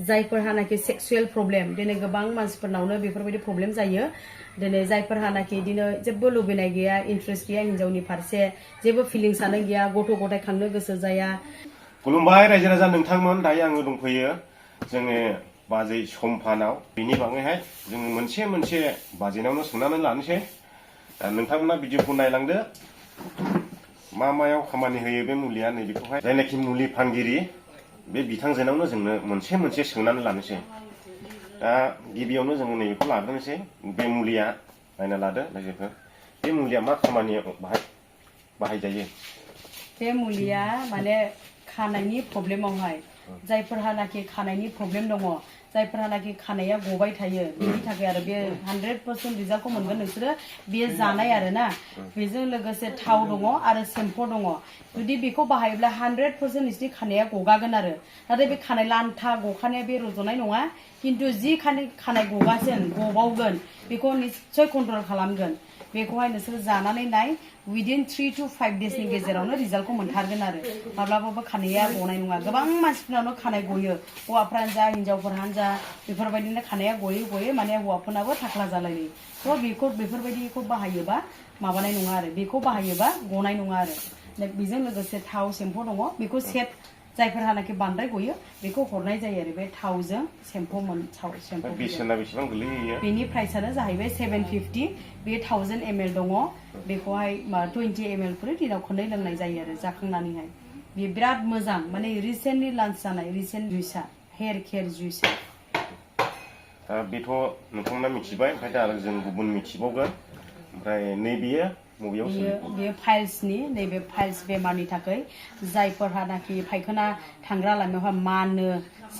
जायफोरहानाखि सेक्सुवेल problem दिनै गोबां मानसिफोरनावनो बेफोरबायदि प्रब्लेम जायो दिनै जायफोरहानाखि दिनै जेबो लुबैनाय गैया इन्ट्रेस्ट गैया हिन्जावनि फारसे जेबो फिलिंसानो गैया गथ' गथाय खांनो गोसो जाया खुलुमबाय रायजो राजा नोंथांमोन दायो आङो दंफैयो जोंनि बाजै सम्फानाव बिनि बागैहाय जोङो मोनसे बाजैनावनो सोंनानै लानोसै नोंथांमोना भिडिअखौ नायलांदो मा मायाव खामानि होयो बे मुलिया नैबेखौहाय जायनाखि मुलि फानगिरि बे बिथांजोनावनो जोंनो मोनसे सोंनानै लानोसै दा गिबियावनो जोङो नैबेखौ लाग्रोनोसै बे मुलिया नायना लादो रायजोफोर बे मुलिया मा खामानियाव बाहायजायो बे मुलिया माने खानायनि प्रब्लेमावहाय जायफोरहानाखि खानायनि प्रब्लेम दङ जायफोरहानाखि खानाया गबाय थायो बेनि थाखाय आरो बे 100% रिजाल्टखौ मोनगोन नोंसोरो बे जानाय आरो ना बेजों लोगोसे थाव दङ आरो सेम्पु दङ जुदि बेखौ बाहायोब्ला 100% नोंसोरनि खानाया गगागोन आरो नाथाय बे खानाय लान्था गखानाया बे रज'नाय नङा किन्तु जि खानाय गगासिन गबावगोन बेखौ निश्चय कन्ट्रल खालामगोन बेखौहाय नोंसोर जानानै नाय within 3 to 5 daysनि गेजेरावनो रिजाल्टखौ मोनथारगोन आरो माब्लाबाबो खानाया गनाय नङा गोबां मानसिफोरनावनो खानाय गयो हौवाफ्रानो जा हिन्जावफोरानो जा बेफोरबायदिनो खानाया गयो माने हौवाफोरनाबो थाख्ला जालायो थ' बेफोरबायदिखौ बाहायोबा माबानाय नङा आरो बेखौ बाहायोबा गनाय नङा आरो बेजों लोगोसे थाव सेम्पु दङ बेखौ सेट जायफोरहानाखि बांद्राय गयो बेखौ हरनाय जायो आरो बे थावजों सेम्पु बेसेना बेसेबां गोलैयो बेनि प्राइसआनो जाहैबाय 750 बे 1000 ml दङ बेखौहाय 20 ml फोर दिनाव खननै लोंनाय जायो आरो जाखांनानैहाय बे बिराद मोजां माने रिसेन्टलि लन्च जानाय रिसेन्ट जुइसआ हेयार केयार जुइसआ बेथ' नोंथांमोना मिथिबाय ओमफ्राय दा जों गुबुन मिथिबावगोन ओमफ्राय नैबेयो बेयो फाइल्सनि नैबे फाइल्स बेमारनि थाखाय जायफोरहानाखि फायखाना थांग्रा लामायावहाय मानो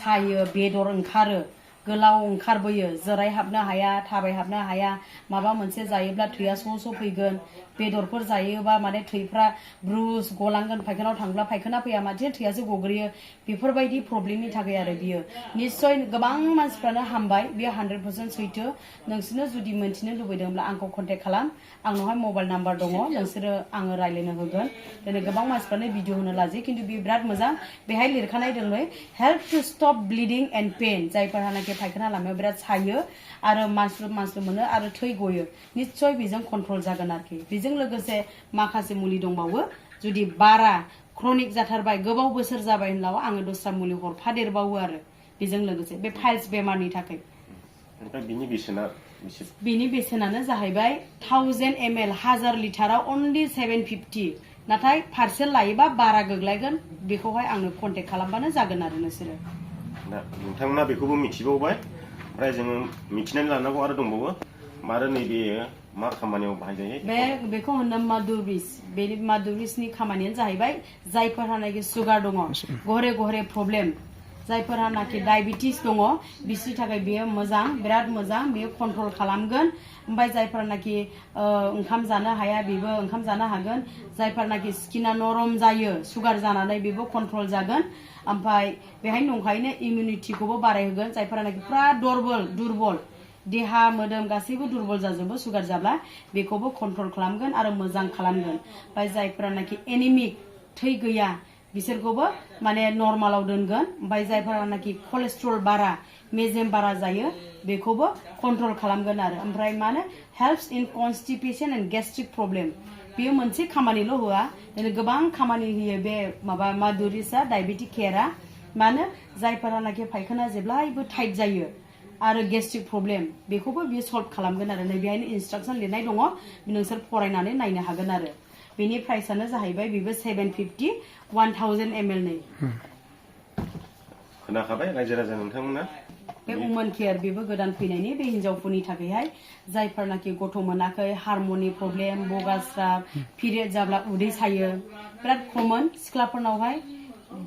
सायो बेदर ओंखारो गोलाव ओंखारबोयो जिराय हाबनो हाया थाबाय हाबनो हाया माबा मोनसे जायोब्ला थैया स' फैगोन बेदरफोर जायोबा माने थैफ्रा ब्रुस गलांगोन फायखानाव थांब्ला फायखाना फैया माथो थैयासो गग्रोयो बेफोरबायदि प्रब्लेमनि थाखाय आरो बियो निश्चय गोबां मानसिफ्रानो हामबाय बियो 100% सैथो नोंसोरनो जुदि मोनथिनो लुबैदोंब्ला आंखौ कन्टेक्ट खालाम आंनावहाय मबाइल नाम्बार दङ नोंसोरो आङो रायज्लायनो होगोन दिनै गोबां मानसिफ्रानो भिडिअ होनो लाजियो खिन्थु बियो बिराद मोजां बेहाय लिरखानाय दङ help to stop bleeding and pain जायफोरहानाखि फायखाना लामायाव बिराद सायो आरो मानस्लुम मोनो आरो थै गयो निश्चय बेजों कन्ट्रल जागोन आरोखि बेजों लोगोसे माखासे मुलि दंबावो जुदि बारा क्रनिक जाथारबाय गोबाव बोसोर जाबाय होनब्ला आङो दस्रा मुलि हरफादेरबावो आरो बेजों लोगोसे बे फाइल्स बेमारनि थाखाय बेनि बेसेनानो जाहैबाय 1000 ml 1000 लिटाराव only 750 नाथाय पार्सेल लायोबा बारा गोग्लैगोन बेखौहाय आंनो कन्टेक्ट खालामबानो जागोन आरो नोंसोरो नोंथांमोना बेखौबो मिथिबावबाय ओमफ्राय जोङो मिथिनानै लानांगौ आरो दंबावो आरो नैबे मा खामानियाव बाहायजायो बेखौ होनो मादुरिस बे मादुरिसनि खामानियानो जाहैबाय जायफोरहानाखि सुगार दङ गहरे प्रब्लेम जायफोरहानाखि डायबिटिस दङ बिसोरनि थाखाय बेयो मोजां बिराद मोजां बेयो कन्ट्रल खालामगोन ओमफ्राय जायफोरनाखि ओंखाम जानो हाया बेबो ओंखाम जानो हागोन जायफोरनाखि स्किना नरम जायो सुगार जानानै बेबो कन्ट्रल जागोन ओमफ्राय बेहायनो दंखायोनो इमिउनिटिखौबो बारायहोगोन जायफोरनाखि फुरा दुरबल देहा मोदोम गासैबो दुरबल जाजोबो सुगार जाब्ला बेखौबो कन्ट्रल खालामगोन आरो मोजां खालामगोन ओमफ्राय जायफोरनाखि एनिमिक थै गैया बिसोरखौबो माने नर्मालाव दोनगोन ओमफ्राय जायफोरनाखि कलेस्ट्रल बारा मेजेम बारा जायो बेखौबो कन्ट्रल खालामगोन आरो ओमफ्राय माने helps in constipation and gastric problem बेयो मोनसे खामानिल' होआ गोबां खामानि होयो बे माबा मादुरिसआ डायबेटिक केयारा मानो जायफोरनाखि फायखाना जेब्लायबो टाइट जायो आरो गेस्ट्रिक प्रब्लेम बेखौबो बियो सल्भ खालामगोन आरो बेहायनो इन्सट्राक्सन लिरनाय दङ नोंसोर फरायनानै नायनो हागोन आरो बेनि प्राइसआनो जाहैबाय बेबो 750 1000 ml नै खोनाखाबाय रायजो राजा नोंथांमोना बे वुमेन केयार बेबो गोदान फैनायनि बे हिन्जावफोरनि थाखायहाय जायफोरनाखि गथ' मोनाखै हार्मोननि प्रब्लेम बगास्राब पिरियड जाब्ला उदै सायो बिराद कमन सिख्लाफोरनावहाय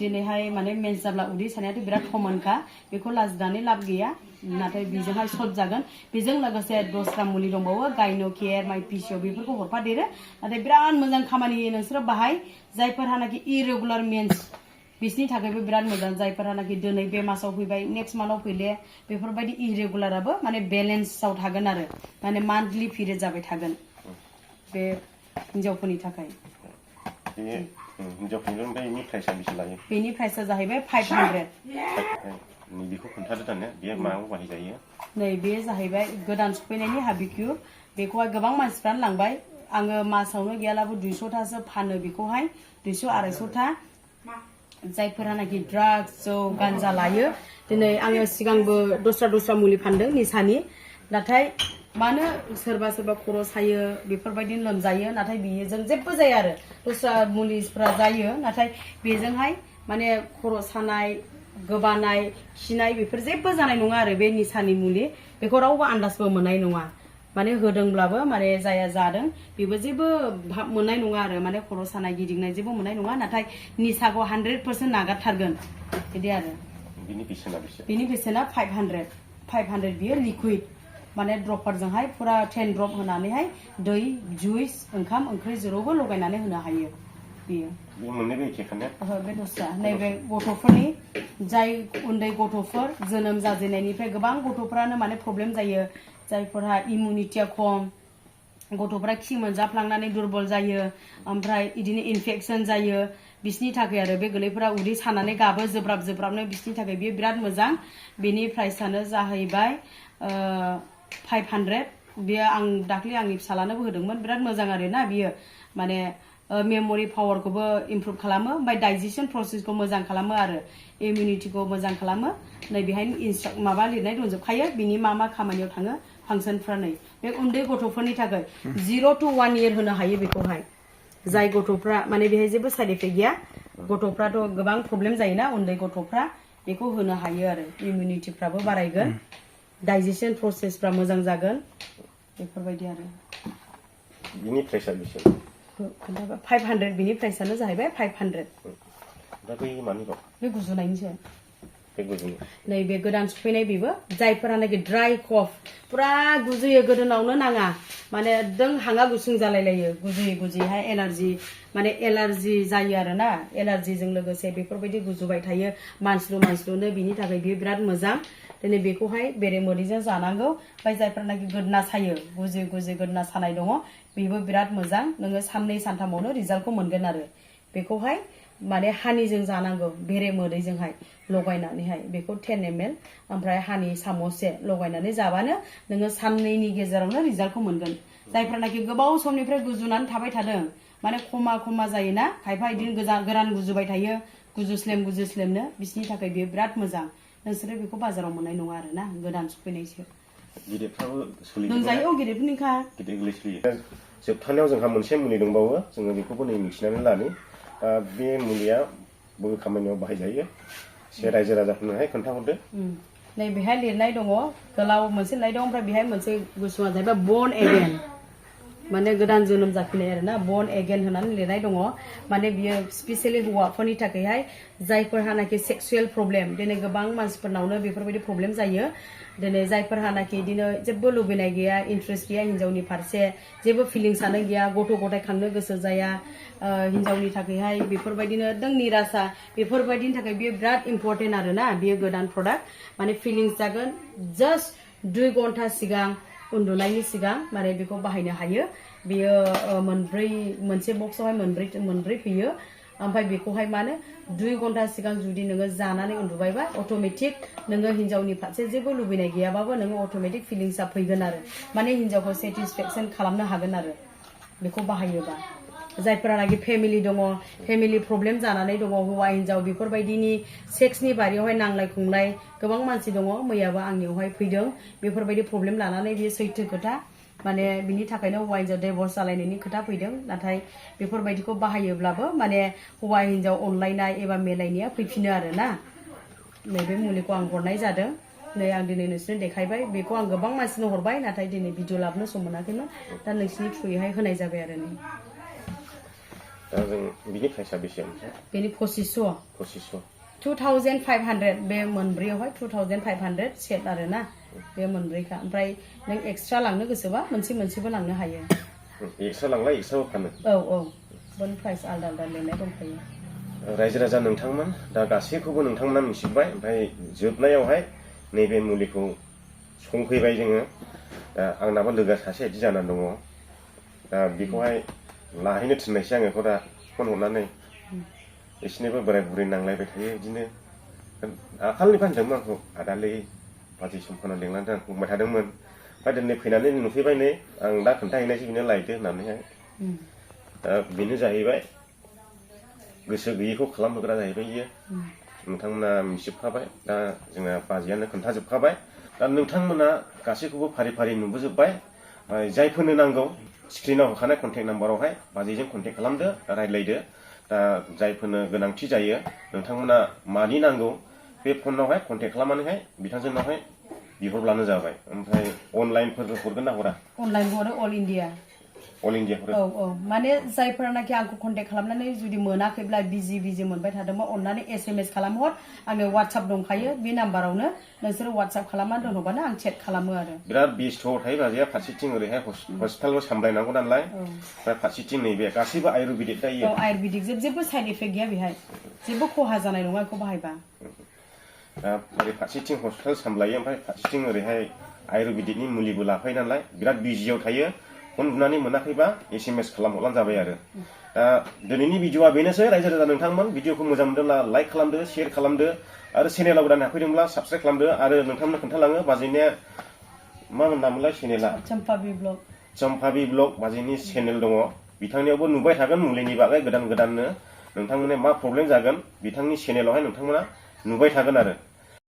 दिनैहाय माने मेन्स जाब्ला उदै सानायाथ' बिराद कमनखा बेखौ लाजिनानै लाब गैया नाथाय बेजोंहाय सल्भ जागोन बेजों लोगोसे दस्रा मुलि दंबावो गायनो केयार माइ पिसिअ बेफोरखौ हरफादेरो नाथाय बिराद मोजां खामानि होयो नोंसोरो बाहाय जायफोरहानाखि इरेगुलार मेन्स बिसनि थाखायबो बिराद मोजां जायफोरहानाखि दिनै बे मासाव फैबाय नेक्स्ट मान्थआव फैले बेफोरबायदि इरेगुलाराबो माने बेलेन्सआव थागोन आरो माने मान्थलि पिरियड जाबाय थागोन बे हिन्जावफोरनि थाखाय बेनि प्राइसआ जाहैबाय 500 बेखौ खोन्थादो दानिया बेयो मायाव बाहायजायो नै बे जाहैबाय गोदान सफैनायनि हाबिक्यु बेखौहाय गोबां मानसिफ्रानो लांबाय आङो मासावनो गैयालाबो 200थासो फानो बेखौहाय 200-250था जायफोरानाखि ड्राग्स जौ गान्जा लायो दिनै आङो सिगांबो दस्रा मुलि फानदों निसानि नाथाय मानो सोरबा खर' सायो बेफोरबायदि लोमजायो नाथाय बेजों जेबो जाया आरो दस्रा मुलिफोरा जायो नाथाय बेजोंहाय माने खर' सानाय गोबानाय खिनाय बेफोर जेबो जानाय नङा आरो बे निसानि मुलि बेखौ रावबो आन्दाजबो मोननाय नङा माने होदोंब्लाबो माने जाया जादों बेबो जेबो भाब मोननाय नङा आरो माने खर' सानाय गिदिंनाय जेबो मोननाय नङा नाथाय निसाखौ 100% नागारथारगोन बिदि आरो बिनि बेसेना 500 बियो लिकुइड माने ड्रपारजोंहाय पुरा 10 ड्रप होनानैहाय दै जुइस ओंखाम ओंख्रि जेरावबो लगायनानै होनो हायो बियो बे दस्रा नैबे गथ'फोरनि जाय उन्दै गथ'फोर जोनोम जाजेननायनिफ्राय गोबां गथ'फ्रानो माने प्रब्लेम जायो जायफोरहा इम्युनिटिया खम गथ'फ्रा खि मोनजाफ्लांनानै दुरबल जायो ओमफ्राय बिदिनो इनफेक्सन जायो बिसनि थाखाय आरो बे गोरलैफोरा उदै सानानै गाबो जोब्राबनो बिसनि थाखाय बियो बिराद मोजां बेनि प्राइसानो जाहैबाय 500 बियो आं दाख्लै आंनि फिसालानोबो होदोंमोन बिराद मोजां आरोना बियो माने मेम'रि पावारखौबो इमप्रुभ खालामो ओमफ्राय डाइजेशन प्रसेसखौ मोजां खालामो आरो इम्युनिटिखौ मोजां खालामो नै बेहायनो माबा लिरनाय दंजोबखायो बिनि मा खामानियाव थाङो फांसनफ्रा नै बे उन्दै गथ'फोरनि थाखाय 0 to 1 year होनो हायो बेखौहाय जाय गथ'फ्रा माने बेहाय जेबो साइड इफेक्ट गैया गथ'फ्राथ' गोबां प्रब्लेम जायोना उन्दै गथ'फ्रा बेखौ होनो हायो आरो इम्युनिटिफ्राबो बारायगोन डाइजेशन प्रसेसफ्रा मोजां जागोन बेफोरबायदि आरो बिनि प्राइसा बेसे 500 बिनि प्राइसानो जाहैबाय 500 दा बै मानि दं बे गुजुनायनिसो नैबे गोदान सफैनाय बेबो जायफोरानाखि ड्राइ कफ पुरा गुजुयो गोदोनावनो नाङा माने एकदम हाङा गुसुं जालायलायो गुजुयैहाय माने एलार्जि जायो आरोना एलार्जिजों लोगोसे बेफोरबायदि गुजुबाय थायो मानस्लुनो बिनि थाखाय बियो बिराद मोजां दिनै बेखौहाय बेरे मोदैजों जानांगौ ओमफ्राय जायफोरनाखि गोदना सायो गुजुय गोदना सानाय दङ बेबो बिराद मोजां नोङो 3 सानथामावनो रिजाल्टखौ मोनगोन आरो बेखौहाय माने हानिजों जानांगौ बेरे मोदैजोंहाय लगायनानैहाय बेखौ 10 ml ओमफ्राय हानि सामससे लगायनानै जाबानो नोङो 3 गेजेरावनो रिजाल्टखौ मोनगोन जायफोरनाखि गोबाव समनिफ्राय गुजुनानै थाबाय थादों माने खमा जायोना खायफा बिदिनो गोरान गुजुबाय थायो गुजुस्लेमनो बिसोरनि थाखाय बेयो बिराद मोजां नोंसोरो बेखौ बाजाराव मोननाय नङा आरो ना गोदान सफैनायसो गिदिरफ्राबो सोलियो लोंजायो गिदिरफोरनिखा गिदिर सोलियो जोबथारनायाव जोंहा मोनसे मुलि दंबावो जोङो बेखौबो नै मिथिनानै लानि बे मुलिया बबे खामानियाव बाहायजायो से रायजो राजाफोरनोहाय खोन्थाहरदो नै बेहाय लिरनाय दङ गोलाव मोनसे लिरनाय दं ओमफ्राय बेहाय मोनसे गुसुङा जाहैबाय बर्न एगेन माने गोदान जोनोम जाफिननाय आरोना बर्न एगेन होननानै लिरनाय दङ माने बियो स्पेसियेलि हौवाफोरनि थाखायहाय जायफोरहानाखि सेक्सुवेल प्रब्लेम दिनै गोबां मानसिफोरनावनो बेफोरबायदि प्रब्लेम जायो दिनै जायफोरहानाखि बिदिनो जेबो लुबैनाय गैया इन्ट्रेस्ट गैया हिन्जावनि फारसे जेबो फिलिंसानो गैया गथ' गथाय खांनो गोसो जाया हिन्जावनि थाखायहाय बेफोरबायदिनो एकदम निरासा बेफोरबायदिनि थाखाय बियो बिराद इम्परटेन्ट आरोना बियो गोदान प्रडाक्ट माने फिलिंस जागोन जास्ट 2 घन्टा सिगां उन्दुनायनि सिगां माने बेखौ बाहायनो हायो बेयो मोनसे बक्सआवहाय मोनब्रै फैयो ओमफ्राय बेखौहाय माने 2 घन्टा सिगां जुदि नोङो जानानै उन्दुबायबा अट'मेटिक नोङो हिन्जावनि फारसे जेबो लुबैनाय गैयाबाबो नोङो अट'मेटिक फिलिंसा फैगोन आरो माने हिन्जावखौ सेटिसफेक्सन खालामनो हागोन आरो बेखौ बाहायोबा जायफोरानाखि फेमिलि दङ फेमिलि प्रब्लेम जानानै दङ हौवा हिन्जाव बेफोरबायदिनि सेक्सनि बारियावहाय नांलाय खमलाय गोबां मानसि दङ मैयाबो आंनियावहाय फैदों बेफोरबायदि प्रब्लेम लानानै बियो सैथो खोथा माने बिनि थाखायनो हौवा हिन्जाव डिभर्स जालायनायनि खोथा फैदों नाथाय बेफोरबायदिखौ बाहायोब्लाबो माने हौवा हिन्जाव अनलायनाय एबा मेलायनाया फैफिनो आरोना नैबे मुलिखौ आं हरनाय जादों नै आं दिनै नोंसोरनो देखायबाय बेखौ आं गोबां मानसिनो हरबाय नाथाय दिनै भिडिअ लाबोनो सम मोनाखैमोन दा नोंसिनि थ्रुयैहाय होनाय जाबाय आरो नै दा जों बिनि प्राइसा बेसे बेनि 2500 2500 बे मोनब्रैयावहाय 2500 सेट आरोना बे मोनब्रैखा ओमफ्राय नों एक्सट्रा लांनो गोसोबा मोनसेबो लांनो हायो एक्सट्रा लांलाय एक्सट्राबो फानो औ बन प्राइस आलदा लिरनाय दंखायो रायजो राजा नोंथांमोन दा गासैखौबो नोंथांमोना मिथिबाय ओमफ्राय जोबनायावहाय नैबे मुलिखौ संफैबाय जोङो दा आंनाबो लोगो सासे बिदि जानानै दङ दा बेखौहाय लाहैनो थिननायसै आङो दा फन हरनानै बिसोरनोबो बोराय बुरै नांलायबाय थायो बिदिनो दाखालिनिफ्राय होनदोंमोन आंखौ आदालै बाजै समफोरनाव लिंलांदों बुंबाय थादोंमोन ओमफ्राय दिनै फैनानै नुफैबाय नै आं दा खोन्थाहैनायसै बेनो लायदो होननानैहाय दा बेनो जाहैबाय गोसो गैयैखौ खालामहोग्रा जाहैबाय इयो नोंथांमोना मिथिजोबखाबाय दा जोंना बाजैयानो खोन्थाजोबखाबाय दा नोंथांमोना गासैखौबो फारि फारि नुबोजोबबाय जायफोरनो नांगौ स्क्रिनाव होखानाय कन्टेक्ट नाम्बारावहाय बाजैजों कन्टेक्ट खालामदो रायज्लायदो दा जायफोरनो गोनांथि जायो नोंथांमोना मानि नांगौ बे फनावहाय कन्टेक्ट खालामनानैहाय बिथांजोनावहाय बिहरब्लानो जाबाय ओमफ्राय अनलाइनफोर हरगोन ना हरा अनलाइन हरो अल इन्डिया हरो औ माने जायफोरानाखि आंखौ कन्टेक्ट खालामनानै जुदि मोनाखैब्ला बिजि मोनबाय थादोंबा अननानै SMS खालामहर आंनो WhatsApp दंखायो बे नाम्बारावनो नोंसोरो WhatsApp खालामनानै दोनहरबानो आं चेक खालामो आरो बिराद बेस्थ'आव थायो बाजैया फारसेथिं ओरैहाय हस्पिटालबो सामलायनांगौ नालाय ओमफ्राय फारसेथिं नैबे गासैबो आयुर्वेदिक जायो आयुर्वेदिक जेबो साइड इफेक्ट गैया बेहाय जेबो खहा जानाय नङा बेखौ बाहायबा दा ओरै फारसेथिं हस्पिटाल सामलायो ओमफ्राय फारसेथिं ओरैहाय आयुर्वेदिकनि मुलिबो लाफायो नालाय बिराद बिजियाव थायो फन बुनानै मोनाखैबा SMS खालामहरब्लानो जाबाय आरो दा दिनैनि भिडिअआ बेनोसै रायजो राजा नोंथांमोन भिडिअखौ मोजां मोनदोंब्ला लाइक खालामदो शेयार खालामदो आरो चेनेलाव गोदान हाबफैदोंब्ला साबस्क्राइब खालामदो आरो नोंथांमोननो खोन्थालाङो बाजैनिया मा नाममोनलाय चेनेला चम्पाबि ब्लग बाजैनि चेनेल दङ बिथांनियावबो नुबाय थागोन मुलिनि बागै गोदान गोदाननो नोंथांमोननो मा प्रब्लेम जागोन बिथांनि चेनेलावहाय नोंथांमोना नुबाय थागोन आरो